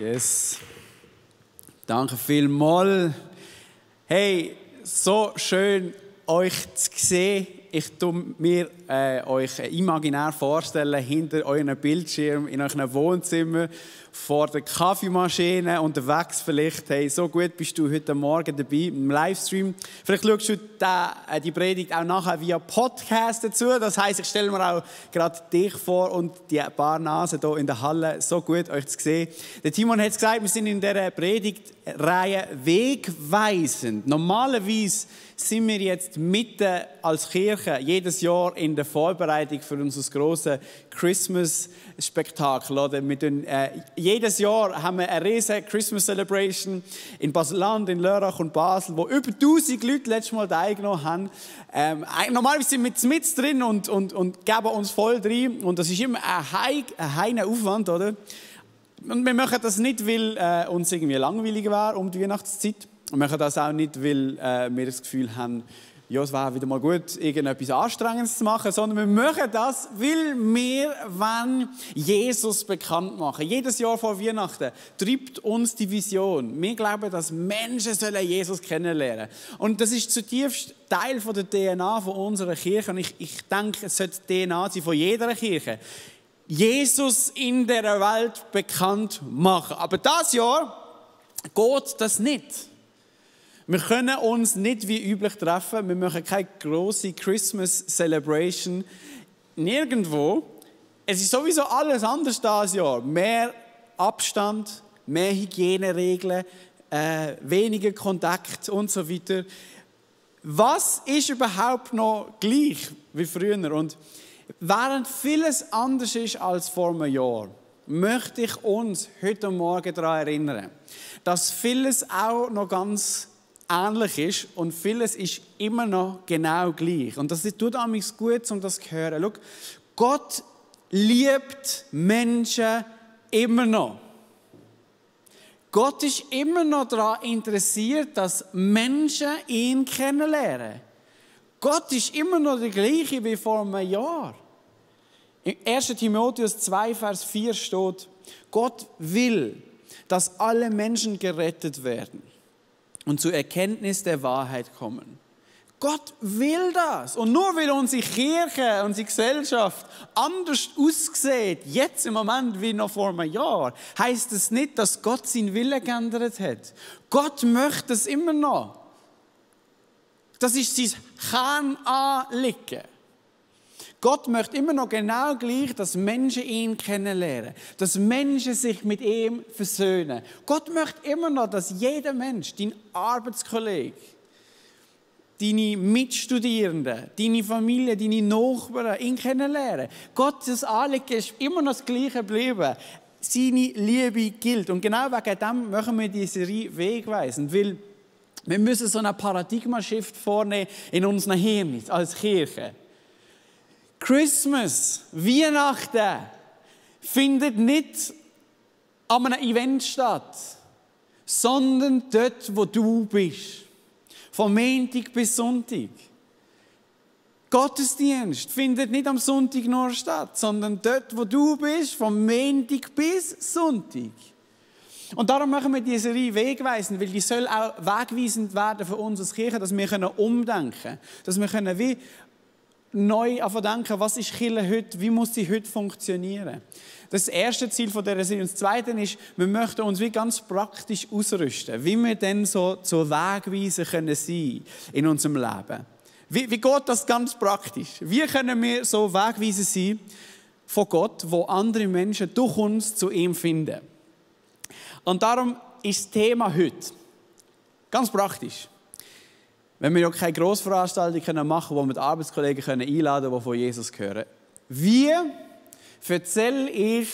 Yes. Danke vielmals. Hey, so schön, euch zu sehen. Ich tue mir euch imaginär vorstellen, hinter euren Bildschirm, in eurem Wohnzimmer, vor der Kaffeemaschine, unterwegs vielleicht. Hey, so gut bist du heute Morgen dabei im Livestream. Vielleicht schaust du die Predigt auch nachher via Podcast dazu. Das heisst, ich stelle mir auch gerade dich vor und die paar Nasen hier in der Halle. So gut, euch zu sehen. Der Timon hat es gesagt, wir sind in dieser Predigtreihe wegweisend. Normalerweise sind wir jetzt mitten als Kirche jedes Jahr in der Vorbereitung für unser grosses Christmas-Spektakel. Jedes Jahr haben wir eine riesige Christmas-Celebration in Basel-Land, in Lörrach und Basel, wo über 1000 Leute letztes Mal teilgenommen haben. Normalerweise sind wir mit drin und geben uns voll rein. Und das ist immer ein heiner Aufwand, oder? Und wir machen das nicht, weil uns irgendwie langweilig wäre um die Weihnachtszeit. Wir machen das auch nicht, weil wir das Gefühl haben, ja, es wäre wieder mal gut, irgendetwas Anstrengendes zu machen, sondern wir machen das, weil wir Jesus bekannt machen. Jedes Jahr vor Weihnachten treibt uns die Vision. Wir glauben, dass Menschen Jesus kennenlernen sollen. Und das ist zutiefst Teil von der DNA von unserer Kirche. Und ich denke, es sollte die DNA sein von jeder Kirche. Jesus in der Welt bekannt machen. Aber dieses Jahr geht das nicht. Wir können uns nicht wie üblich treffen. Wir machen keine grosse Christmas Celebration. Nirgendwo. Es ist sowieso alles anders dieses Jahr. Mehr Abstand, mehr Hygieneregeln, weniger Kontakt und so weiter. Was ist überhaupt noch gleich wie früher? Und während vieles anders ist als vor einem Jahr, möchte ich uns heute Morgen daran erinnern, dass vieles auch noch ganz ähnlich ist und vieles ist immer noch genau gleich. Und das tut einem gut, um das zu hören. Schau, Gott liebt Menschen immer noch. Gott ist immer noch daran interessiert, dass Menschen ihn kennenlernen. Gott ist immer noch der gleiche wie vor einem Jahr. In 1. Timotheus 2, Vers 4 steht, Gott will, dass alle Menschen gerettet werden und zur Erkenntnis der Wahrheit kommen. Gott will das. Und nur weil unsere Kirche, unsere Gesellschaft anders aussieht, jetzt im Moment wie noch vor einem Jahr, heisst es nicht, dass Gott seinen Willen geändert hat. Gott möchte es immer noch. Das ist sein Kernanliegen. Gott möchte immer noch genau gleich, dass Menschen ihn kennenlernen, dass Menschen sich mit ihm versöhnen. Gott möchte immer noch, dass jeder Mensch, dein Arbeitskollege, deine Mitstudierenden, deine Familie, deine Nachbarn ihn kennenlernen. Gottes Anliegen ist immer noch das Gleiche geblieben. Seine Liebe gilt. Und genau wegen dem machen wir diese Serie wegweisend, weil wir müssen so einen Paradigma-Shift vornehmen in unseren Hirn als Kirche. Christmas, Weihnachten, findet nicht an einem Event statt, sondern dort, wo du bist. Von Montag bis Sonntag. Gottesdienst findet nicht am Sonntag nur statt, sondern dort, wo du bist, von Montag bis Sonntag. Und darum machen wir diese Serie wegweisend, weil die soll auch wegweisend werden für uns als Kirche, dass wir umdenken können. Dass wir wie neu denken, was ist Kirche heute, wie muss sie heute funktionieren. Das erste Ziel dieser Serie. Und das zweite ist, wir möchten uns wie ganz praktisch ausrüsten, wie wir dann so Wegweiser können sein in unserem Leben. Wie geht das ganz praktisch? Wie können wir so Wegweiser sein von Gott, wo andere Menschen durch uns zu ihm finden? Und darum ist das Thema heute ganz praktisch. Wenn wir ja keine Grossveranstaltung machen können, wo wir die Arbeitskollegen einladen können, die von Jesus hören. Wie erzähle ich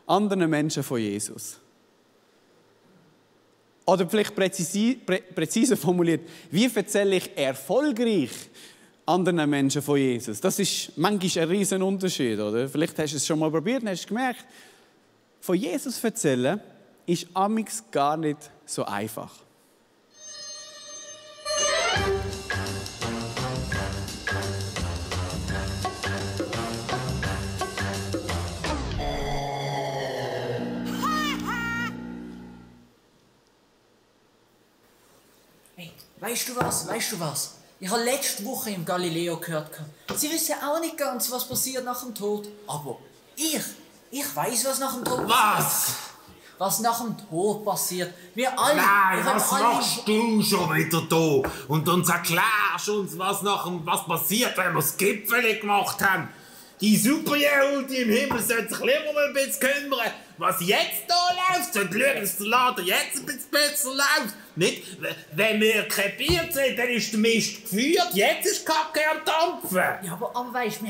anderen Menschen von Jesus? Oder vielleicht präziser formuliert, wie erzähle ich erfolgreich anderen Menschen von Jesus? Das ist manchmal ein riesen Unterschied, oder? Vielleicht hast du es schon mal probiert und hast gemerkt, von Jesus erzählen ist amigs gar nicht so einfach. Weißt du was? Ich habe letzte Woche im Galileo gehört. Sie wissen auch nicht ganz, was passiert nach dem Tod. Aber ich weiß, was nach dem Tod passiert. Was nach dem Tod passiert. Wir alle. Nein, was machst du schon wieder da? Und uns erklärst uns, was passiert, wenn wir das Gipfel gemacht haben. Die Superjehudi im Himmel sollten sich lieber mal ein bisschen kümmern, was jetzt da läuft. Sollte schauen, dass der Laden jetzt ein bisschen besser läuft. Nicht, wenn wir krepiert sind, dann ist der Mist geführt. Jetzt ist Kacke am Dampfen. Ja, aber weißt du,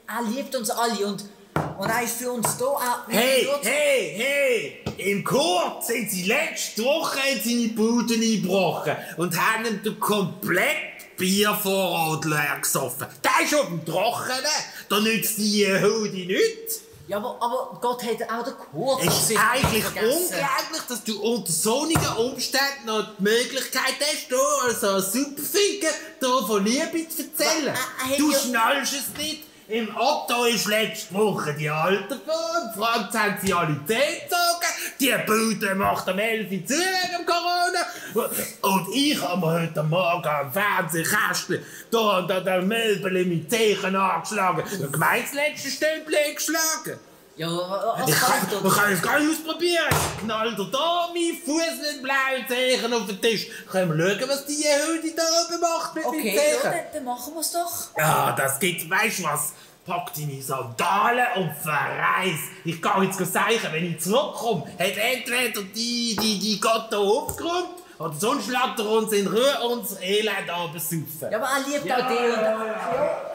er liebt uns alle und er ist für uns da auch. Hey! Im Chor sind sie letzte Woche in seine Bude eingebrochen und haben ihm den kompletten Biervorrat leer gesoffen. Der ist auf dem Trockenen. Da nützt die Hudi nichts. Ja, aber Gott hat auch den Chor. Es ist eigentlich unglaublich, dass du unter solchen Umständen noch die Möglichkeit hast, hier als Superfinker von Liebe zu erzählen. Du schnallst es nicht. Im Otto ist letzte Woche die Alte gefahren. Franz haben sie alle 10 gezogen. Die Bude macht am 11 Uhr zu wegen Corona. Und ich habe mir heute Morgen am Fernsehkästchen da Möbel mit Zeichen angeschlagen. Und gemeint, das letzte Stündchen geschlagen. Ja, was man kann es gar nicht ausprobieren. Knallt er da mein Fuß mit blauen Zeichen auf den Tisch. Können wir schauen, was die heute da oben macht mit den Zeichen. Okay, dann machen wir es doch. Ja, das geht, weißt du was? Pack deine Sandalen und verreis. Ich gehe jetzt sagen, wenn ich zurückkomme, hat entweder die Gott da aufgeräumt, oder sonst lässt er uns in Ruhe unser Elend absaufen. Ja, aber er liebt auch dich und...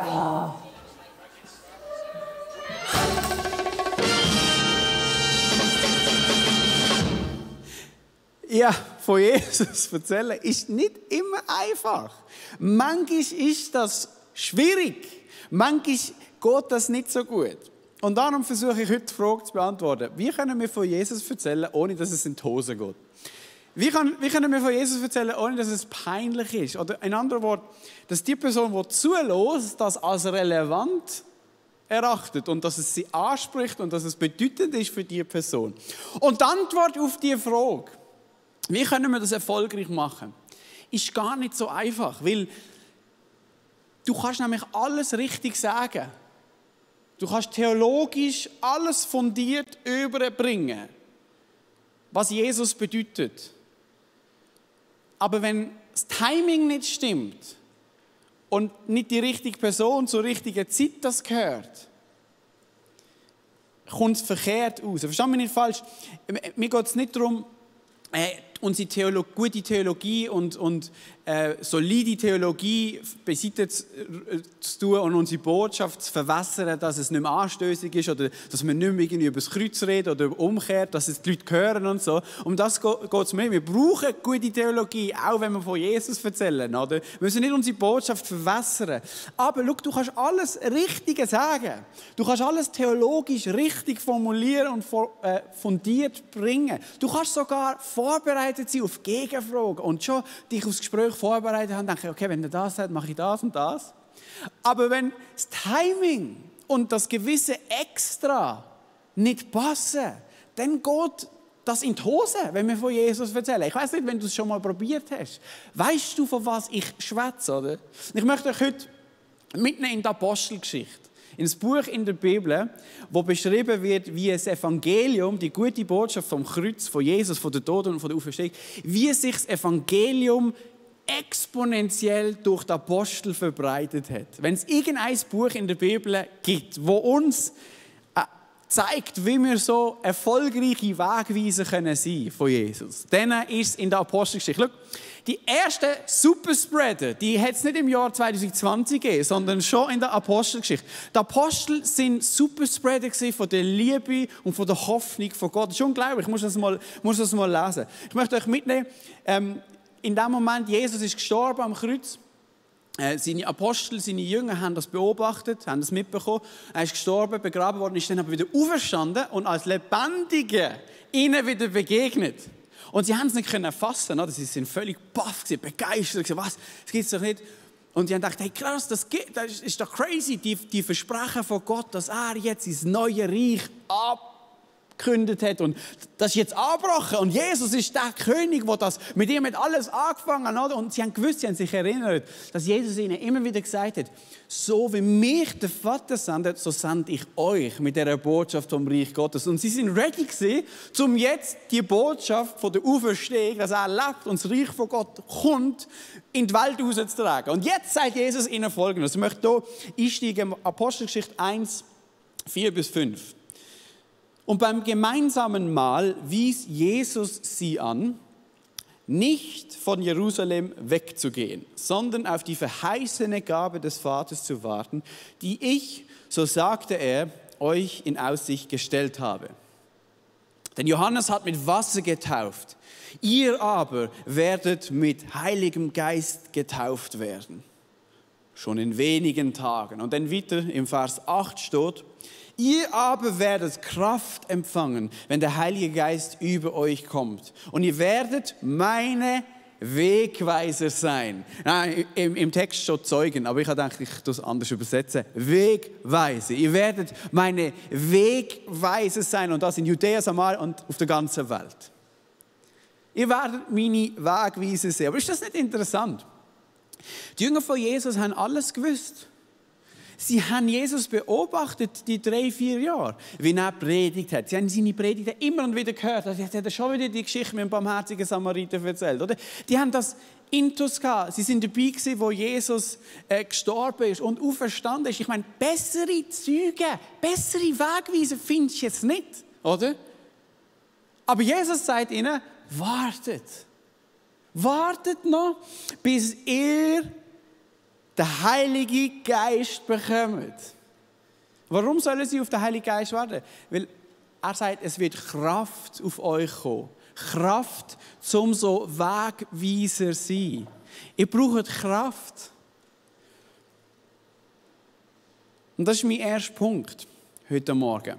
Ja. Ja, von Jesus erzählen ist nicht immer einfach. Manchmal ist das schwierig. Manchmal geht das nicht so gut. Und darum versuche ich heute die Frage zu beantworten. Wie können wir von Jesus erzählen, ohne dass es in die Hose geht? Wie können wir von Jesus erzählen, ohne dass es peinlich ist? Oder in anderen Worten, dass die Person, die zuhört, das als relevant erachtet und dass es sie anspricht und dass es bedeutend ist für die Person. Und die Antwort auf diese Frage, wie können wir das erfolgreich machen, ist gar nicht so einfach, weil du kannst nämlich alles richtig sagen. Du kannst theologisch alles fundiert überbringen, was Jesus bedeutet. Aber wenn das Timing nicht stimmt und nicht die richtige Person zur richtigen Zeit das gehört, kommt es verkehrt aus. Versteh mich nicht falsch. Mir geht es nicht darum, unsere gute Theologie und solide Theologie beiseite zu tun und unsere Botschaft zu verwässern, dass es nicht mehr anstößig ist oder dass wir nicht mehr irgendwie über das Kreuz reden oder umgekehrt, dass es die Leute hören und so. Um das geht es mir. Wir brauchen gute Theologie, auch wenn wir von Jesus erzählen. Oder? Wir müssen nicht unsere Botschaft verwässern. Aber schau, du kannst alles Richtige sagen. Du kannst alles theologisch richtig formulieren und fundiert bringen. Du kannst sogar vorbereitet sein auf Gegenfragen und schon dich aufs Gespräch vorbereitet haben, denke ich, okay, wenn er das sagt, mache ich das und das. Aber wenn das Timing und das gewisse Extra nicht passen, dann geht das in die Hose, wenn wir von Jesus erzählen. Ich weiss nicht, wenn du es schon mal probiert hast. Weißt du, von was ich schwätze, oder? Ich möchte euch heute mitnehmen in die Apostelgeschichte. In das Buch in der Bibel, wo beschrieben wird, wie das Evangelium, die gute Botschaft vom Kreuz, von Jesus, von der Tod und von der Auferstehung, wie sich das Evangelium exponentiell durch die Apostel verbreitet hat. Wenn es irgendein Buch in der Bibel gibt, wo uns zeigt, wie wir so erfolgreiche Wegweiser können sein von Jesus, dann ist es in der Apostelgeschichte. Schau, die ersten Superspreader, die hat es nicht im Jahr 2020 gegeben, sondern schon in der Apostelgeschichte. Die Apostel sind Superspreader von der Liebe und von der Hoffnung von Gott. Das ist unglaublich, ich muss das mal lesen. Ich möchte euch mitnehmen, in dem Moment, Jesus ist gestorben am Kreuz. Seine Apostel, seine Jünger haben das beobachtet, haben das mitbekommen. Er ist gestorben, begraben worden, ist dann aber wieder auferstanden und als Lebendiger ihnen wieder begegnet. Und sie haben es nicht fassen können. Sie sind völlig baff, begeistert, was, das gibt es doch nicht. Und sie haben gedacht, hey krass, das ist doch crazy, die Versprechen von Gott, dass er jetzt ins neue Reich verkündet hat. Und das ist jetzt angebrochen. Und Jesus ist der König, der das mit ihm hat alles angefangen hat. Und sie haben gewusst, sie haben sich erinnert, dass Jesus ihnen immer wieder gesagt hat, so wie mich der Vater sendet, so sende ich euch mit dieser Botschaft vom Reich Gottes. Und sie sind ready gewesen, um jetzt die Botschaft von der Auferstehung, dass er lebt und das Reich von Gott kommt, in die Welt rauszutragen. Und jetzt sagt Jesus ihnen Folgendes. Ich möchte hier einsteigen, Apostelgeschichte 1, 4-5. Und beim gemeinsamen Mahl wies Jesus sie an, nicht von Jerusalem wegzugehen, sondern auf die verheißene Gabe des Vaters zu warten, die ich, so sagte er, euch in Aussicht gestellt habe. Denn Johannes hat mit Wasser getauft, ihr aber werdet mit Heiligem Geist getauft werden. Schon in wenigen Tagen. Und dann weiter im Vers 8 steht, ihr aber werdet Kraft empfangen, wenn der Heilige Geist über euch kommt. Und ihr werdet meine Wegweiser sein. Nein, im Text steht Zeugen, aber ich habe gedacht, ich tue es anders übersetzen. Wegweiser. Ihr werdet meine Wegweiser sein. Und das in Judäa, Samaria und auf der ganzen Welt. Ihr werdet meine Wegweiser sein. Aber ist das nicht interessant? Die Jünger von Jesus haben alles gewusst. Sie haben Jesus beobachtet, die 3-4 Jahre, wie er predigt hat. Sie haben seine Predigten immer und wieder gehört. Jetzt hat er schon wieder die Geschichte mit dem barmherzigen Samariter erzählt. Oder? Die haben das Intus gehabt. Sie sind dabei gewesen, wo Jesus gestorben ist und auferstanden ist. Ich meine, bessere Zeugen, bessere Wegweiser findest du jetzt nicht. Oder? Aber Jesus sagt ihnen, wartet. Wartet noch, bis ihr den Heiligen Geist bekommt. Warum sollen sie auf den Heiligen Geist warten? Weil er sagt, es wird Kraft auf euch kommen. Kraft, um so Wegweiser zu sein. Ihr braucht Kraft. Und das ist mein erster Punkt heute Morgen.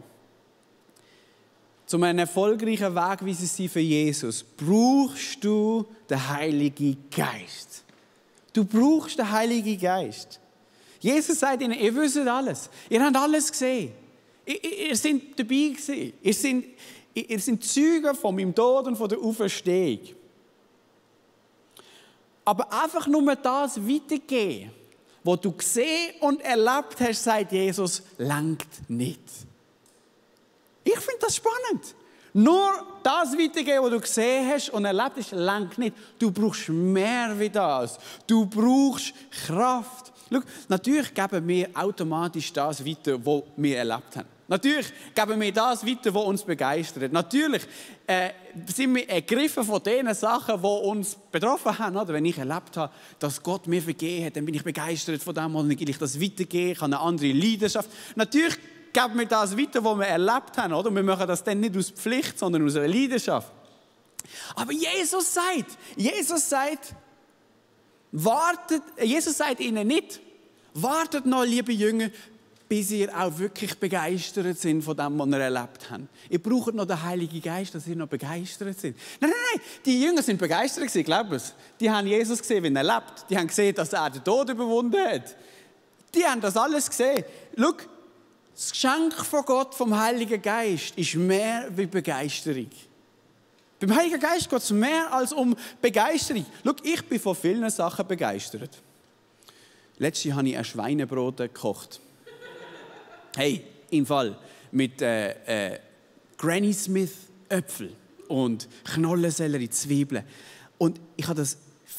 Um einen erfolgreichen Wegweiser zu sein für Jesus, brauchst du den Heiligen Geist. Du brauchst den Heiligen Geist. Jesus sagt ihnen, ihr wisst alles. Ihr habt alles gesehen. Ihr seid dabei gewesen. Ihr seid Zeugen von meinem Tod und von der Auferstehung. Aber einfach nur das weitergeben, was du gesehen und erlebt hast, sagt Jesus, langt nicht. Ich finde das spannend. Nur das weitergeben, was du gesehen hast und erlebt hast, langt nicht. Du brauchst mehr wie das. Du brauchst Kraft. Schau, natürlich geben wir automatisch das weiter, was wir erlebt haben. Natürlich geben wir das weiter, was uns begeistert. Natürlich sind wir ergriffen von den Sachen, die uns betroffen haben. Oder? Wenn ich erlebt habe, dass Gott mir vergeben hat, dann bin ich begeistert von dem und dann will ich das weitergeben. Ich habe eine andere Leidenschaft. Natürlich geben wir das weiter, was wir erlebt haben. Oder? Wir machen das dann nicht aus Pflicht, sondern aus einer Leidenschaft. Aber Jesus sagt, Jesus sagt ihnen nicht, wartet noch, liebe Jünger, bis ihr auch wirklich begeistert sind von dem, was ihr erlebt habt. Ihr braucht noch den Heiligen Geist, dass ihr noch begeistert sind. Nein, die Jünger sind begeistert gewesen, glaubt es. Die haben Jesus gesehen, wie er lebt. Die haben gesehen, dass er den Tod überwunden hat. Die haben das alles gesehen. Schau, das Geschenk von Gott, vom Heiligen Geist, ist mehr wie Begeisterung. Beim Heiligen Geist geht es mehr als um Begeisterung. Schau, ich bin von vielen Sachen begeistert. Letztens habe ich ein Schweinebrot gekocht. Hey, im Fall mit Granny Smith Äpfel und Knollensellerie, Zwiebeln. Und ich habe das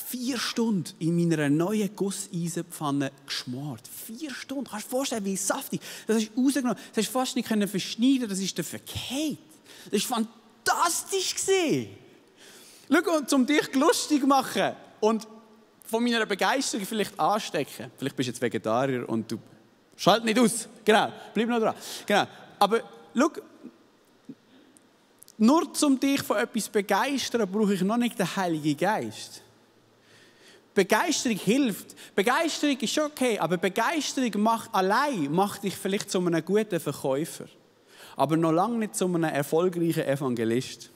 4 Stunden in meiner neuen Gusseisenpfanne geschmort. 4 Stunden. Kannst du dir vorstellen, wie saftig. Das ist rausgenommen. Das hast du fast nicht verschneiden. Das ist der verkehrt. Das war fantastisch. Schau, um dich lustig zu machen und von meiner Begeisterung vielleicht anstecken. Vielleicht bist du jetzt Vegetarier und du schalt nicht aus. Genau, bleib noch dran. Genau. Aber schau, nur um dich von etwas zu begeistern, brauche ich noch nicht den Heiligen Geist. Begeisterung hilft. Begeisterung ist schon okay, aber Begeisterung macht dich vielleicht zu einem guten Verkäufer. Aber noch lange nicht zu einem erfolgreichen Evangelist.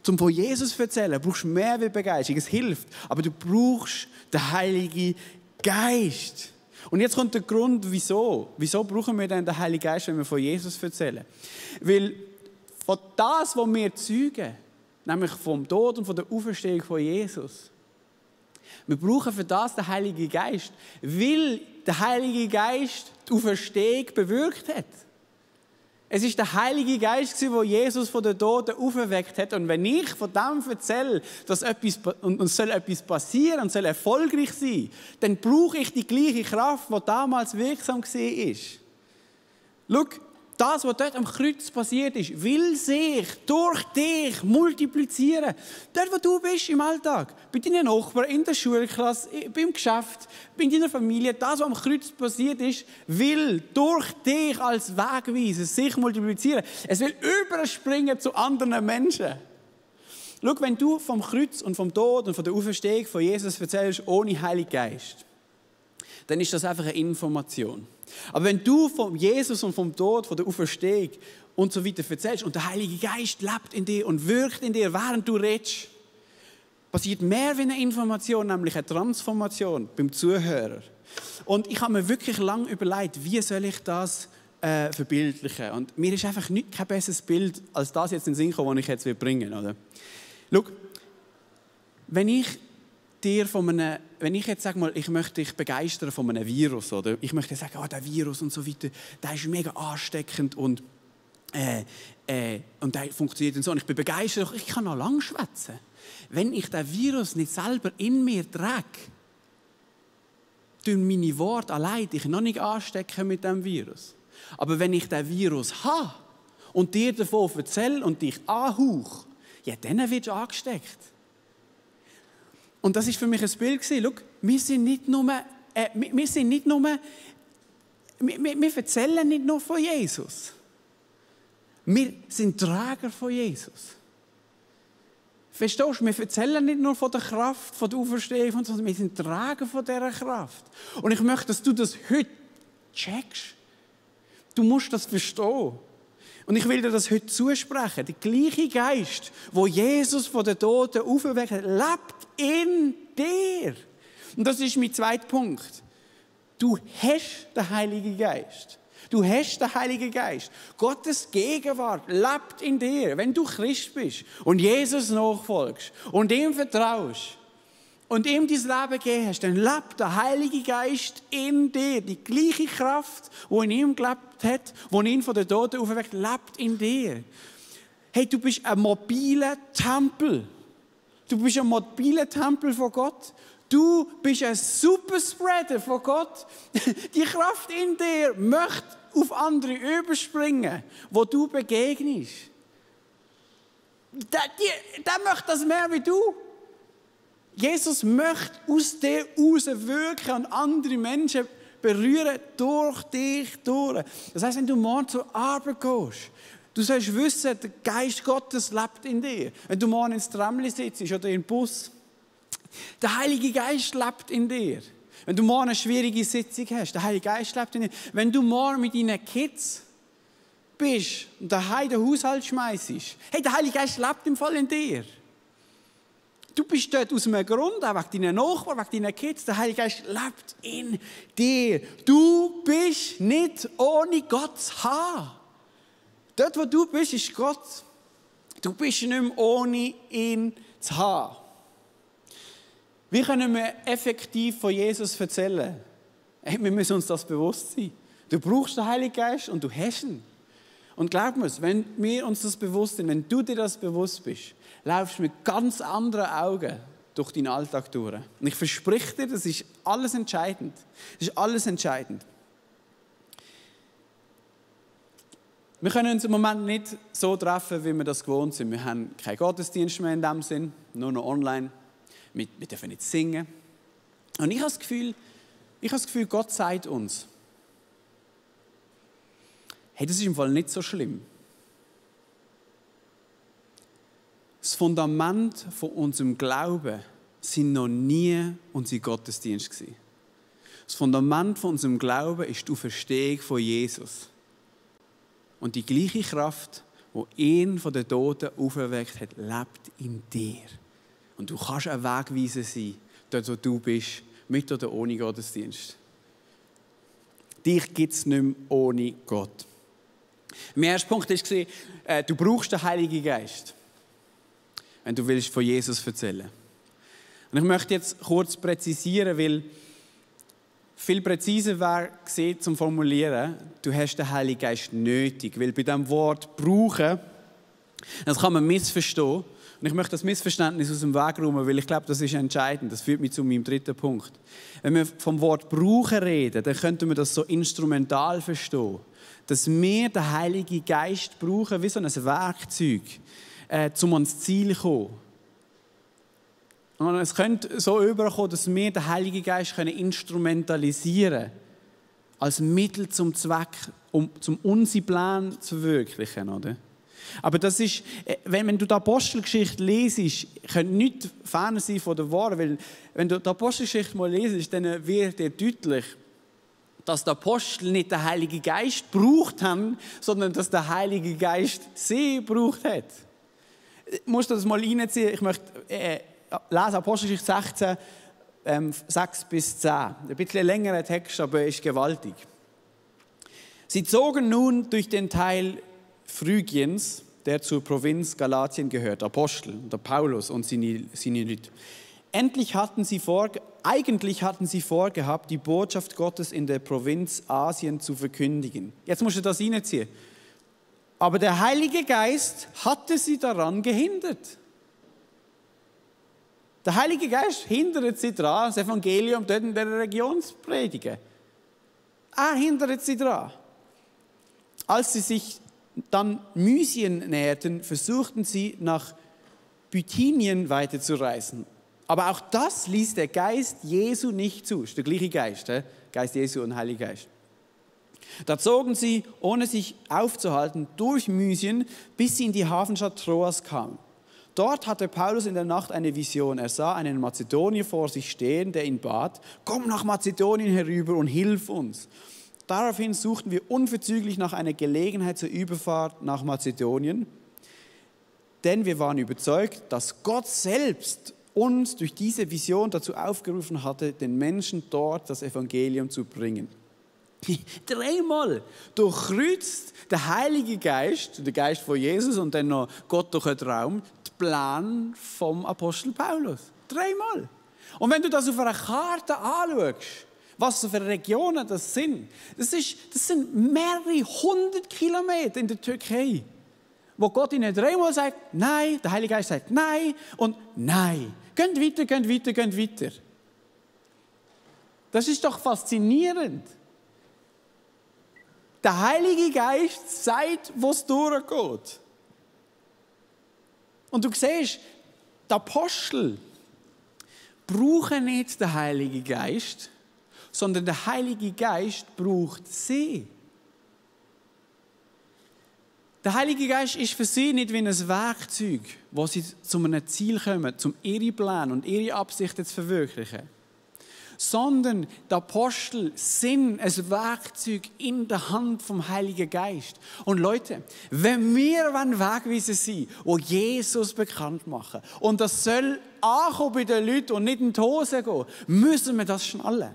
Zum von Jesus erzählen, brauchst du mehr wie Begeisterung. Es hilft, aber du brauchst den Heiligen Geist. Und jetzt kommt der Grund, wieso. Wieso brauchen wir denn den Heiligen Geist, wenn wir von Jesus erzählen? Weil von das, was wir zeugen, nämlich vom Tod und von der Auferstehung von Jesus. Wir brauchen für das den Heiligen Geist, weil der Heilige Geist die Auferstehung bewirkt hat. Es ist der Heilige Geist, der Jesus von den Toten auferweckt hat. Und wenn ich von dem erzähle, dass etwas passieren und soll erfolgreich sein, dann brauche ich die gleiche Kraft, die damals wirksam war. Schau, das, was dort am Kreuz passiert ist, will sich durch dich multiplizieren. Dort, wo du bist im Alltag, bei deinen Nachbarn, in der Schulklasse, beim Geschäft, in deiner Familie, das, was am Kreuz passiert ist, will durch dich als Wegweiser sich multiplizieren. Es will überspringen zu anderen Menschen. Schau, wenn du vom Kreuz und vom Tod und von der Auferstehung von Jesus erzählst, ohne Heiligen Geist, dann ist das einfach eine Information. Aber wenn du von Jesus und vom Tod, von der Auferstehung und so weiter erzählst und der Heilige Geist lebt in dir und wirkt in dir, während du redest, passiert mehr wie eine Information, nämlich eine Transformation beim Zuhörer. Und ich habe mir wirklich lange überlegt, wie soll ich das verbildlichen. Und mir ist einfach kein besseres Bild, als das jetzt in den Sinn kommen, das ich jetzt bringen will. Schau, wenn ich jetzt sage mal, ich möchte dich begeistern von einem Virus, oder ich möchte sagen, der Virus und so weiter, der ist mega ansteckend und der funktioniert und so. Und ich bin begeistert, ich kann noch lange schwätzen. Wenn ich den Virus nicht selber in mir trage, durch meine Worte allein dich noch nicht anstecken mit dem Virus. Aber wenn ich den Virus habe und dir davon erzähle und dich anhauche, ja, dann wirst du angesteckt. Und das war für mich ein Bild. Schau, wir erzählen nicht nur von Jesus. Wir sind Träger von Jesus. Verstehst du? Wir erzählen nicht nur von der Kraft, von der Auferstehung, sondern wir sind Träger von dieser Kraft. Und ich möchte, dass du das heute checkst. Du musst das verstehen. Und ich will dir das heute zusprechen. Der gleiche Geist, wo Jesus von den Toten auferweckt hat, lebt in dir. Und das ist mein zweiter Punkt. Du hast den Heiligen Geist. Du hast den Heiligen Geist. Gottes Gegenwart lebt in dir. Wenn du Christ bist und Jesus nachfolgst und ihm vertraust und ihm dein Leben gegeben hast, dann lebt der Heilige Geist in dir. Die gleiche Kraft, die in ihm gelebt hat, die ihn von den Toten auferweckt, lebt in dir. Hey, du bist ein mobiler Tempel. Du bist ein mobiler Tempel von Gott. Du bist ein Superspreader von Gott. Die Kraft in dir möchte auf andere überspringen, wo du begegnest. Der möchte das mehr wie du. Jesus möchte aus dir raus wirken und andere Menschen berühren durch dich durch. Das heisst, wenn du morgen zur Arbeit gehst, du sollst wissen, der Geist Gottes lebt in dir. Wenn du morgen ins Tramli sitzt oder im Bus, der Heilige Geist lebt in dir. Wenn du morgen eine schwierige Sitzung hast, der Heilige Geist lebt in dir. Wenn du morgen mit deinen Kids bist und daheim den Haushalt schmeißt, hey, der Heilige Geist lebt im Fall in dir. Du bist dort aus einem Grund, auch wegen deinen Nachbarn, wegen deinen Kids. Der Heilige Geist lebt in dir. Du bist nicht ohne Gott zu haben. Dort, wo du bist, ist Gott. Du bist nicht mehr ohne ihn zu haben. Wie können wir effektiv von Jesus erzählen? Hey, wir müssen uns das bewusst sein. Du brauchst den Heiligen Geist und du hast ihn. Und glaub mir, wenn wir uns das bewusst sind, wenn du dir das bewusst bist, laufst du mit ganz anderen Augen durch deinen Alltag durch. Und ich verspreche dir, das ist alles entscheidend. Das ist alles entscheidend. Wir können uns im Moment nicht so treffen, wie wir das gewohnt sind. Wir haben keinen Gottesdienst mehr in dem Sinn, nur noch online. Wir dürfen nicht singen. Und ich habe das Gefühl, Gott sagt uns, hey, das ist im Fall nicht so schlimm. Das Fundament von unserem Glauben sind noch nie unsere Gottesdienste gewesen. Das Fundament von unserem Glauben ist die Auferstehung von Jesus. Und die gleiche Kraft, die ihn von den Toten auferweckt hat, lebt in dir. Und du kannst ein Wegweiser sein, dort wo du bist, mit oder ohne Gottesdienst. Dich gibt es nicht mehr ohne Gott. Mein erster Punkt war, du brauchst den Heiligen Geist, wenn du willst von Jesus erzählen. Und ich möchte jetzt kurz präzisieren, weil viel präziser wäre zum Formulieren, du hast den Heiligen Geist nötig. Weil bei diesem Wort «brauchen», das kann man missverstehen. Und ich möchte das Missverständnis aus dem Weg räumen, weil ich glaube, das ist entscheidend. Das führt mich zu meinem dritten Punkt. Wenn wir vom Wort «brauchen» reden, dann könnten wir das so instrumental verstehen. Dass wir den Heiligen Geist brauchen wie so ein Werkzeug, um ans Ziel zu kommen. Und es könnte so überkommen, dass wir den Heiligen Geist instrumentalisieren können. Als Mittel zum Zweck, um unsere Pläne zu verwirklichen. Oder? Aber das ist, wenn du die Apostelgeschichte lesest, könnte nicht ferner sein von der Wahrheit. Weil wenn du die Apostelgeschichte mal lesest, dann wird dir deutlich, dass die Apostel nicht den Heiligen Geist gebraucht haben, sondern dass der Heilige Geist sie gebraucht hat. Ich muss das mal reinziehen. Ich möchte lesen Apostelgeschichte 16, 6 bis 10. Ein bisschen längerer Text, aber ist gewaltig. Sie zogen nun durch den Teil Phrygiens, der zur Provinz Galatien gehört, Apostel, der Paulus und seine Leute. Eigentlich hatten sie vorgehabt, die Botschaft Gottes in der Provinz Asien zu verkündigen. Jetzt musst du das reinziehen. Aber der Heilige Geist hatte sie daran gehindert. Der Heilige Geist hindert sie daran, das Evangelium dort in der Region zu predigen. Er hindert sie daran. Als sie sich dann Mysien näherten, versuchten sie nach Bithynien weiterzureisen. Aber auch das ließ der Geist Jesu nicht zu. Das ist der gleiche Geist, Geist Jesu und Heiliger Geist. Da zogen sie, ohne sich aufzuhalten, durch Mysien, bis sie in die Hafenstadt Troas kamen. Dort hatte Paulus in der Nacht eine Vision. Er sah einen Mazedonier vor sich stehen, der ihn bat, komm nach Mazedonien herüber und hilf uns. Daraufhin suchten wir unverzüglich nach einer Gelegenheit zur Überfahrt nach Mazedonien, denn wir waren überzeugt, dass Gott selbst uns durch diese Vision dazu aufgerufen hatte, den Menschen dort das Evangelium zu bringen. 3-mal durchkreuzt der Heilige Geist, der Geist von Jesus und dann noch Gott durch einen Traum, den Plan vom Apostel Paulus. 3-mal. Und wenn du das auf einer Karte anschaust, was für Regionen das sind mehrere 100 Kilometer in der Türkei, wo Gott ihnen 3-mal sagt, nein, der Heilige Geist sagt nein und nein. Geht weiter, geht weiter, geht weiter. Das ist doch faszinierend. Der Heilige Geist sagt, wo es durchgeht. Und du siehst, die Apostel brauchen nicht den Heiligen Geist, sondern der Heilige Geist braucht sie. Der Heilige Geist ist für sie nicht wie ein Werkzeug, wo sie zu einem Ziel kommen, um ihre Pläne und ihre Absichten zu verwirklichen. Sondern die Apostel sind ein Werkzeug in der Hand vom Heiligen Geist. Und Leute, wenn wir Wegweiser sein wollen, die Jesus bekannt machen, und das soll ankommen bei den Leuten und nicht in die Hose gehen, müssen wir das schnallen.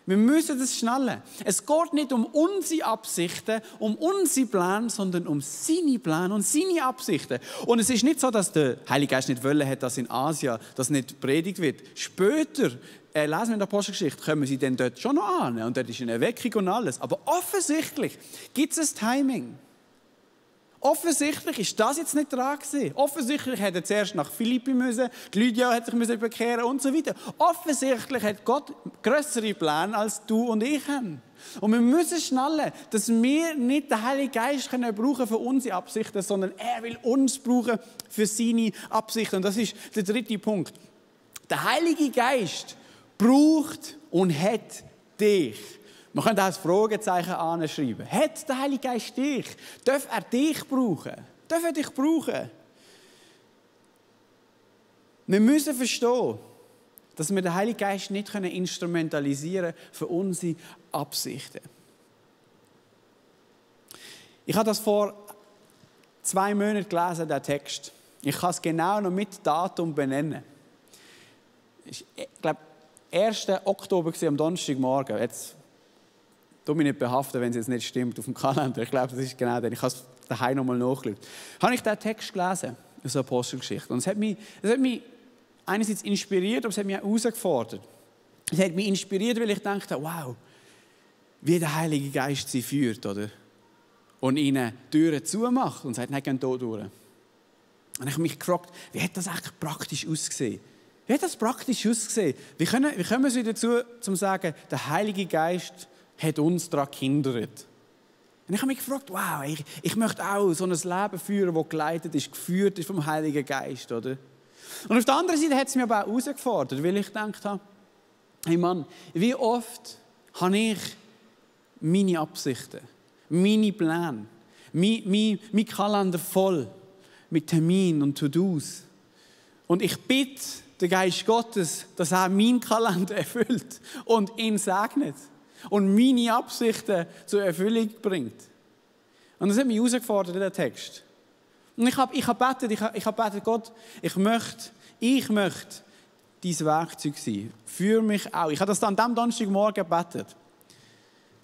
Wir müssen das schnallen. Es geht nicht um unsere Absichten, um unsere Pläne, sondern um seine Pläne und seine Absichten. Und es ist nicht so, dass der Heilige Geist nicht wollen hat, dass in Asien das nicht predigt wird. Später, lesen wir in der Apostelgeschichte, kommen sie dann dort schon noch an. Und dort ist eine Erweckung und alles. Aber offensichtlich gibt es ein Timing. Offensichtlich ist das jetzt nicht dran gewesen. Offensichtlich hätte er zuerst nach Philippi müssen, die Lydia hätte sich bekehren und so weiter. Offensichtlich hat Gott grössere Pläne, als du und ich haben. Und wir müssen schnallen, dass wir nicht den Heiligen Geist brauchen für unsere Absichten, sondern er will uns brauchen für seine Absichten. Und das ist der dritte Punkt. Der Heilige Geist braucht und hat dich. Man könnte auch ein Fragezeichen anschreiben. Hat der Heilige Geist dich? Darf er dich brauchen? Darf er dich brauchen? Wir müssen verstehen, dass wir den Heiligen Geist nicht instrumentalisieren können für unsere Absichten. Ich habe das vor 2 Monaten gelesen, den Text. Ich kann es genau noch mit Datum benennen. Ich glaube, 1. Oktober am Donnerstagmorgen. Jetzt Du mich nicht behaften, wenn es jetzt nicht stimmt auf dem Kalender. Ich glaube, das ist genau der. Ich habe es daheim nochmal nachgeschaut. Habe ich diesen Text gelesen, aus der Apostelgeschichte. Und es hat mich einerseits inspiriert, aber es hat mich auch herausgefordert. Es hat mich inspiriert, weil ich dachte, wow, wie der Heilige Geist sie führt, oder? Und ihnen Türen zumacht und sagt, nein, geh hier durch. Und ich habe mich gefragt, wie hat das eigentlich praktisch ausgesehen? Wie hat das praktisch ausgesehen? Wie kommen wir wieder dazu, zu sagen, der Heilige Geist hat uns daran gehindert? Und ich habe mich gefragt, wow, ich möchte auch so ein Leben führen, das geleitet ist, geführt ist vom Heiligen Geist, oder? Und auf der anderen Seite hat es mich aber auch herausgefordert, weil ich gedacht habe, hey Mann, wie oft habe ich meine Absichten, meine Pläne, mein Kalender voll mit Terminen und To-Dos. Und ich bitte den Geist Gottes, dass er meinen Kalender erfüllt und ihn segnet und meine Absichten zur Erfüllung bringt. Und das hat mich herausgefordert in der Text. Und ich habe gebetet, Gott, ich möchte dein Werkzeug sein. Führ mich auch. Ich habe das dann am Donnerstagmorgen gebetet.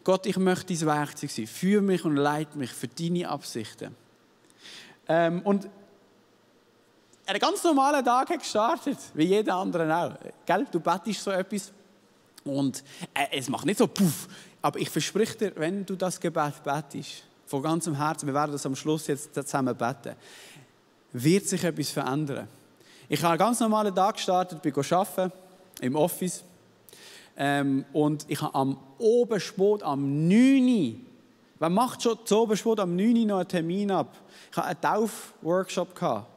Gott, ich möchte dein Werkzeug sein. Führ mich und leite mich für deine Absichten. Und einen ganz normalen Tag hat gestartet, wie jeder andere auch. Gell? Du betest so etwas und es macht nicht so puff. Aber ich verspreche dir, wenn du das Gebet betest, von ganzem Herzen, wir werden das am Schluss jetzt zusammen beten, wird sich etwas verändern. Ich habe einen ganz normalen Tag gestartet, bin arbeiten, im Office. Und ich habe am Obersport, am 9 Uhr, wer macht schon zu Obersport am 9 Uhr noch einen Termin ab? Ich hatte einen Taufworkshop.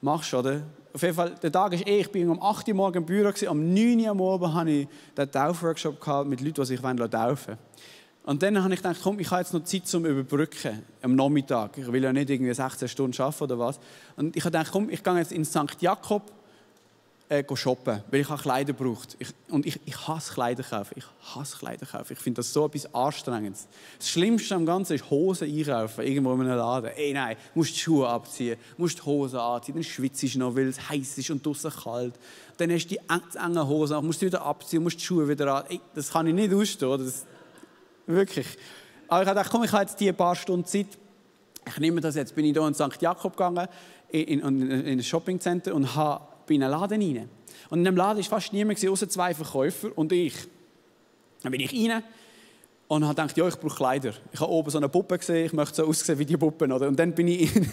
Machst du, oder? Auf jeden Fall, der Tag ist ich bin um 8 Uhr morgens im Büro, am 9 Uhr am Abend hatte ich den Taufworkshop mit Leuten, die sich taufen wollen. Und dann habe ich gedacht, komm, ich habe jetzt noch Zeit zum Überbrücken am Nachmittag. Ich will ja nicht irgendwie 16 Stunden arbeiten oder was. Und ich habe gedacht, komm, ich gehe jetzt in St. Jakob shoppen, weil ich Kleider braucht. Ich hasse Kleider kaufen. Ich finde das so etwas Anstrengendes. Das Schlimmste am Ganzen ist Hosen einkaufen, irgendwo in einem Laden. Nein, du musst die Schuhe abziehen, musst die Hosen anziehen, dann schwitzt du noch, weil es heiß ist und draussen kalt. Dann hast du die engen Hosen, musst du wieder abziehen, musst die Schuhe wieder an. Das kann ich nicht ausstehen. Wirklich. Aber ich habe gedacht, komm, ich habe jetzt die paar Stunden Zeit. Ich nehme das jetzt. Bin ich hier in St. Jakob gegangen, in ein Shoppingcenter und bin in einen Laden rein. Und in dem Laden war fast niemand, außer 2 Verkäufer und ich. Dann bin ich rein und habe gedacht, ja, ich brauche Kleider. Ich habe oben so eine Puppe gesehen, ich möchte so aussehen wie die Puppen. Oder? Und dann bin ich in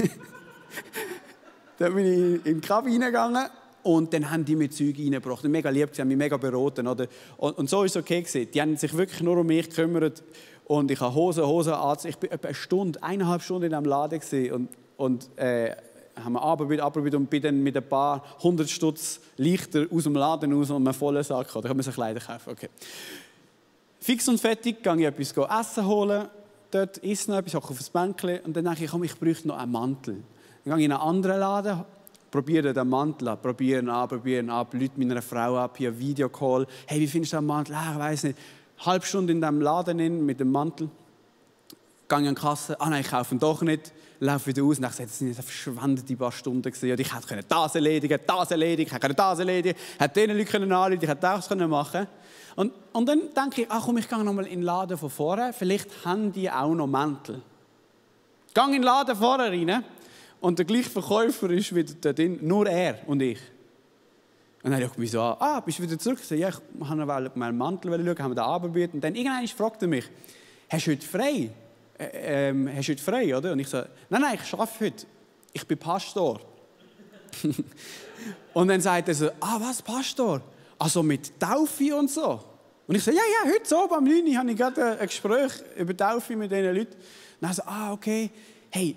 die Kabine gegangen. Und dann haben die mir Zeug reingebracht. Mega lieb, sie haben mich mega beraten. Oder? Und so war es okay gewesen. Die haben sich wirklich nur um mich gekümmert. Und ich habe Hosen angezogen. Ich war etwa 1,5 Stunden in diesem Laden gewesen. Und haben wir abprobiert und bin dann mit ein paar 100 Stutz leichter aus dem Laden raus und einen vollen Sack. Oder ich muss Kleider kaufen. Okay. Fix und fertig, gehe ich etwas essen holen. Dort isst noch etwas, hocke auf das Bänkchen. Und dann denke ich, komm, ich bräuchte noch einen Mantel. Dann gehe ich in einen anderen Laden. Probiere den Mantel an, probieren ab, Leute meiner Frau ab, hier Videocall. Hey, wie findest du den Mantel? Ich weiß nicht. Halbe Stunde in diesem Laden mit dem Mantel. Gehe an die Kasse. Nein, ich kaufe ihn doch nicht. Laufe wieder aus und ich sage, das sind verschwendete paar Stunden gewesen. Ich hätte das erledigen hätte diesen Leuten anrufen, ich hätte das machen können. Und dann denke ich, komm, ich gehe nochmal in den Laden von vorne. Vielleicht haben die auch noch Mäntel. Ich gehe in den Laden vorne rein. Und der gleiche Verkäufer ist wieder da drin, nur er und ich. Und dann schaut mich so an, bist du wieder zurück? Ich sage, ja, ich wollte meinen Mantel schauen, haben wir den abprobiert. Und dann irgendwann fragt er mich, hast du heute frei? Hast du heute frei, oder? Und ich sage, nein, ich arbeite heute. Ich bin Pastor. Und dann sagt er so, was, Pastor? Also mit Taufe und so? Und ich sage, ja, heute so, am 9 Uhr habe ich gerade ein Gespräch über Taufe mit diesen Leuten. Und dann so, okay, hey,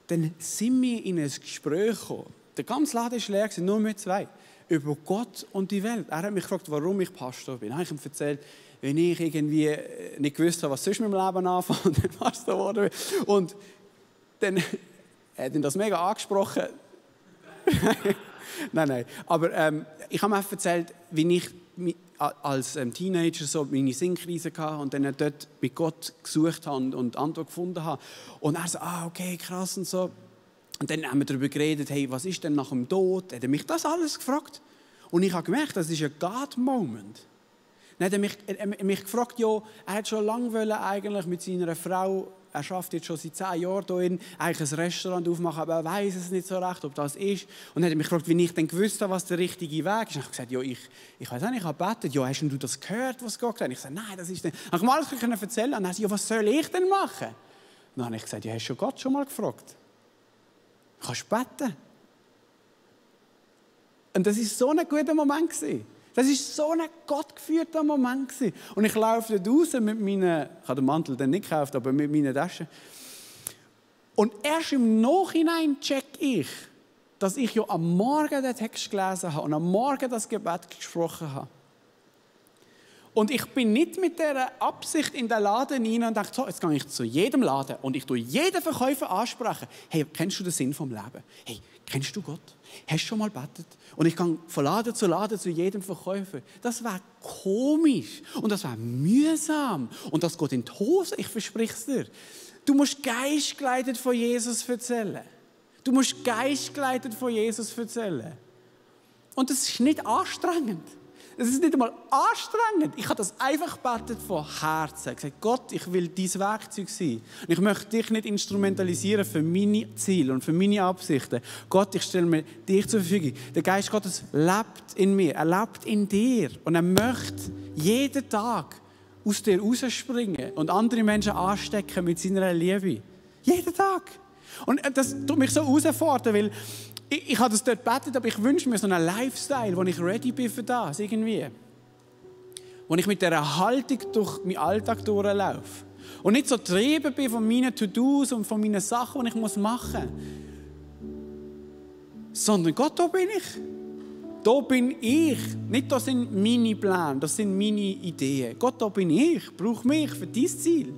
dann sind wir in ein Gespräch gekommen. Der ganze Laden war leer, nur mit 2. Über Gott und die Welt. Er hat mich gefragt, warum ich Pastor bin. Dann habe ich ihm erzählt, wenn ich irgendwie nicht gewusst habe, was sonst mit dem Leben anfangen und dann Pastor geworden bin. Und dann hat ihn das mega angesprochen. Nein. Aber ich habe ihm erzählt, wie ich als Teenager so meine Sinnkrise hatte und dann dort bei Gott gesucht habe und Antwort gefunden habe. Und er so, okay, krass und so. Und dann haben wir darüber geredet, hey, was ist denn nach dem Tod? Hat er mich das alles gefragt? Und ich habe gemerkt, das ist ein God-Moment. Dann hat er mich gefragt, ja, er hat schon lange eigentlich mit seiner Frau, er arbeitet jetzt schon seit 10 Jahren hier, eigentlich ein Restaurant aufmachen, aber er weiß es nicht so recht, ob das ist. Und dann hat er mich gefragt, wie ich dann gewusst habe, was der richtige Weg ist. Und ich habe gesagt, ja, ich weiß nicht, ich habe gebetet. Ja, hast du das gehört, was Gott gesagt hat? Ich sagte, nein, das ist nicht. Dann habe ich mal alles erzählen. Und dann sagte ja, was soll ich denn machen? Und dann habe ich gesagt, ja, hast du Gott schon mal gefragt? Kannst du beten? Und das war so ein guter Moment gewesen. Das war so ein gottgeführter Moment gewesen. Und ich laufe dort raus mit meinen, ich habe den Mantel dann nicht gekauft, aber mit meinen Taschen. Und erst im Nachhinein check ich, dass ich ja am Morgen den Text gelesen habe und am Morgen das Gebet gesprochen habe. Und ich bin nicht mit dieser Absicht in den Laden rein und dachte, so, jetzt gehe ich zu jedem Laden und ich tue jeden Verkäufer ansprechen. Hey, kennst du den Sinn vom Leben? Hey, kennst du Gott? Hast du schon mal gebetet? Und ich gehe von Laden zu jedem Verkäufer. Das wäre komisch und das wäre mühsam. Und das geht in die Hose, ich verspreche es dir. Du musst geistgeleitet von Jesus erzählen. Du musst geistgeleitet von Jesus erzählen. Und das ist nicht anstrengend. Es ist nicht einmal anstrengend. Ich habe das einfach gebetet von Herzen. Ich habe gesagt, Gott, ich will dein Werkzeug sein. Und ich möchte dich nicht instrumentalisieren für meine Ziele und für meine Absichten. Gott, ich stelle mir dich zur Verfügung. Der Geist Gottes lebt in mir. Er lebt in dir. Und er möchte jeden Tag aus dir rausspringen und andere Menschen anstecken mit seiner Liebe. Jeden Tag. Und das tut mich so herausfordern, weil ich habe das dort gebetet, aber ich wünsche mir so einen Lifestyle, wo ich ready bin für das, irgendwie. Wo ich mit dieser Haltung durch meinen Alltag durchlaufe. Und nicht so getrieben bin von meinen To-Dos und von meinen Sachen, die ich machen muss. Sondern Gott, da bin ich. Da bin ich. Nicht, das sind meine Pläne, das sind meine Ideen. Gott, da bin ich. Brauch mich für dein Ziel.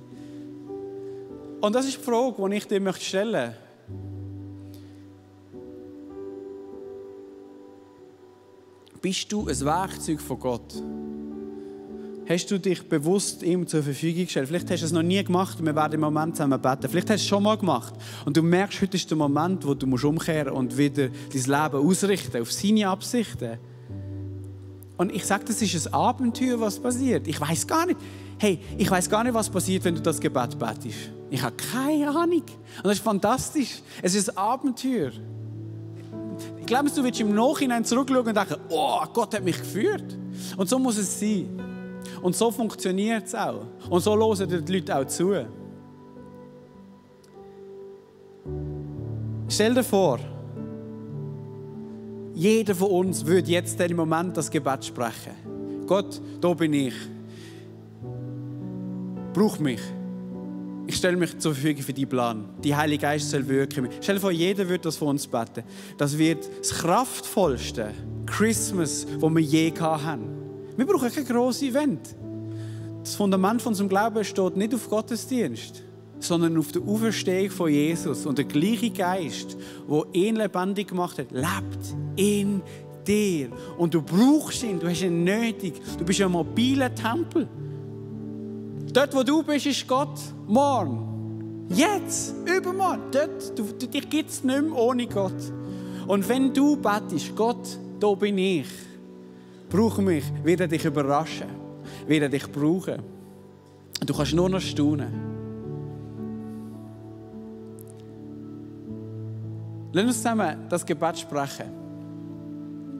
Und das ist die Frage, die ich dir stellen möchte. Bist du ein Werkzeug von Gott? Hast du dich bewusst ihm zur Verfügung gestellt? Vielleicht hast du es noch nie gemacht und wir werden im Moment zusammen beten. Vielleicht hast du es schon mal gemacht und du merkst, heute ist der Moment, wo du umkehren musst und wieder dein Leben ausrichten auf seine Absichten. Und ich sage, das ist ein Abenteuer, was passiert. Ich weiß gar nicht, was passiert, wenn du das Gebet betest. Ich habe keine Ahnung. Und das ist fantastisch. Es ist ein Abenteuer. Ich glaube, du willst im Nachhinein zurückschauen und denken, oh, Gott hat mich geführt. Und so muss es sein. Und so funktioniert es auch. Und so hören die Leute auch zu. Stell dir vor, jeder von uns würde jetzt in dem Moment das Gebet sprechen. Gott, da bin ich. Brauch mich. Ich stelle mich zur Verfügung für deinen Plan. Die Heilige Geist soll wirken. Stell dir vor, jeder wird das von uns beten. Das wird das kraftvollste Christmas, das wir je hatten. Wir brauchen kein grosses Event. Das Fundament von unserem Glauben steht nicht auf Gottesdienst, sondern auf der Auferstehung von Jesus. Und der gleiche Geist, der ihn lebendig gemacht hat, lebt in dir. Und du brauchst ihn, du hast ihn nötig. Du bist ein mobiler Tempel. Dort, wo du bist, ist Gott morgen. Jetzt, übermorgen. Dort, dich gibt es nicht mehr ohne Gott. Und wenn du betest, Gott, da bin ich, brauche mich, wird er dich überraschen, wird er dich brauchen. Und du kannst nur noch staunen. Lass uns zusammen das Gebet sprechen.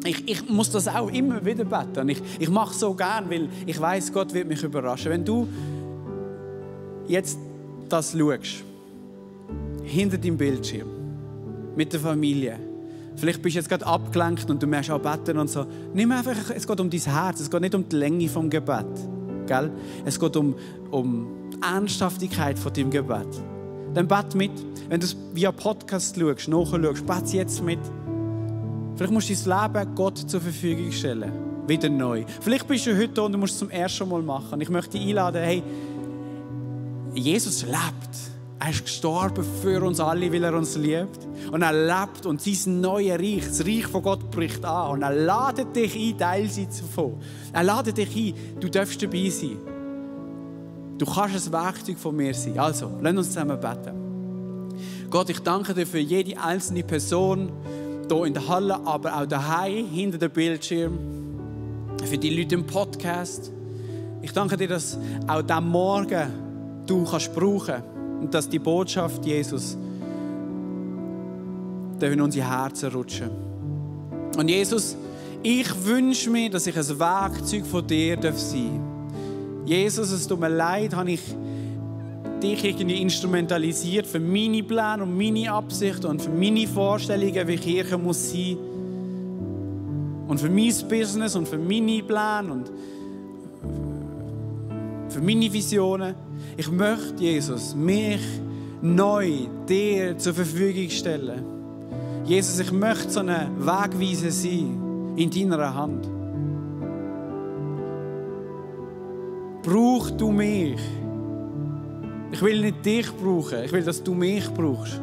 Ich muss das auch immer wieder beten. Ich mache es so gern, weil ich weiss, Gott wird mich überraschen. Wenn du jetzt das schaust, hinter deinem Bildschirm, mit der Familie, vielleicht bist du jetzt gerade abgelenkt und du merkst auch beten und so. Nimm einfach, es geht um dein Herz, es geht nicht um die Länge vom Gebet. Gell? Es geht um die Ernsthaftigkeit von deinem Gebet. Dann bet mit. Wenn du es via Podcast schaust, nachschaust, bet jetzt mit. Vielleicht musst du dein Leben Gott zur Verfügung stellen. Wieder neu. Vielleicht bist du heute da und du musst es zum ersten Mal machen. Ich möchte dich einladen, hey, Jesus lebt. Er ist gestorben für uns alle, weil er uns liebt. Und er lebt und sein neues Reich, das Reich von Gott bricht an. Und er ladet dich ein, Teil sein davon. Er ladet dich ein, du darfst dabei sein. Du kannst ein Werkzeug von mir sein. Also, lass uns zusammen beten. Gott, ich danke dir für jede einzelne Person hier in der Halle, aber auch daheim, hinter dem Bildschirm. Für die Leute im Podcast. Ich danke dir, dass auch diesen Morgen du kannst brauchen und dass die Botschaft, Jesus, in unsere Herzen rutschen. Und Jesus, ich wünsche mir, dass ich ein Werkzeug von dir sein darf. Jesus, es tut mir leid, habe ich dich irgendwie instrumentalisiert für meine Pläne und meine Absichten und für meine Vorstellungen, wie Kirche muss sein. Und für mein Business und für meine Pläne und für meine Visionen. Ich möchte, Jesus, mich neu dir zur Verfügung stellen. Jesus, ich möchte so eine Wegweiser sein in deiner Hand. Brauch du mich. Ich will nicht dich brauchen, ich will, dass du mich brauchst.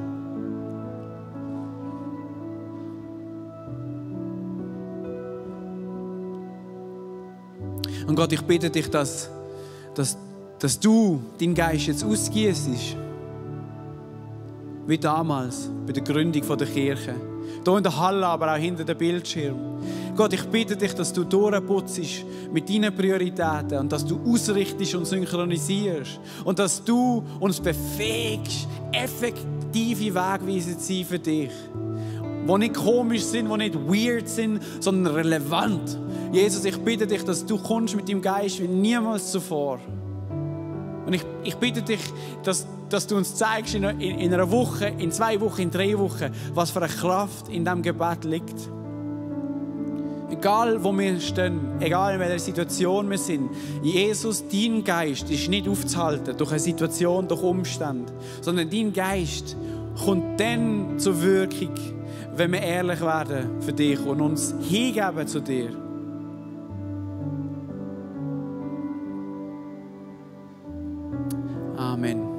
Und Gott, ich bitte dich, dass du deinen Geist jetzt ausgießt, wie damals bei der Gründung der Kirche. Hier in der Halle, aber auch hinter dem Bildschirm. Gott, ich bitte dich, dass du durchputzt mit deinen Prioritäten und dass du ausrichtest und synchronisierst und dass du uns befähigst, effektive Wegweiser zu sein für dich. Die nicht komisch sind, die nicht weird sind, sondern relevant. Jesus, ich bitte dich, dass du kommst mit deinem Geist wie niemals zuvor. Und ich bitte dich, dass du uns zeigst in einer Woche, in 2 Wochen, in 3 Wochen, was für eine Kraft in diesem Gebet liegt. Egal, wo wir stehen, egal in welcher Situation wir sind, Jesus, dein Geist ist nicht aufzuhalten durch eine Situation, durch Umstände, sondern dein Geist kommt dann zur Wirkung, wenn wir ehrlich werden für dich und uns hingeben zu dir. Amen.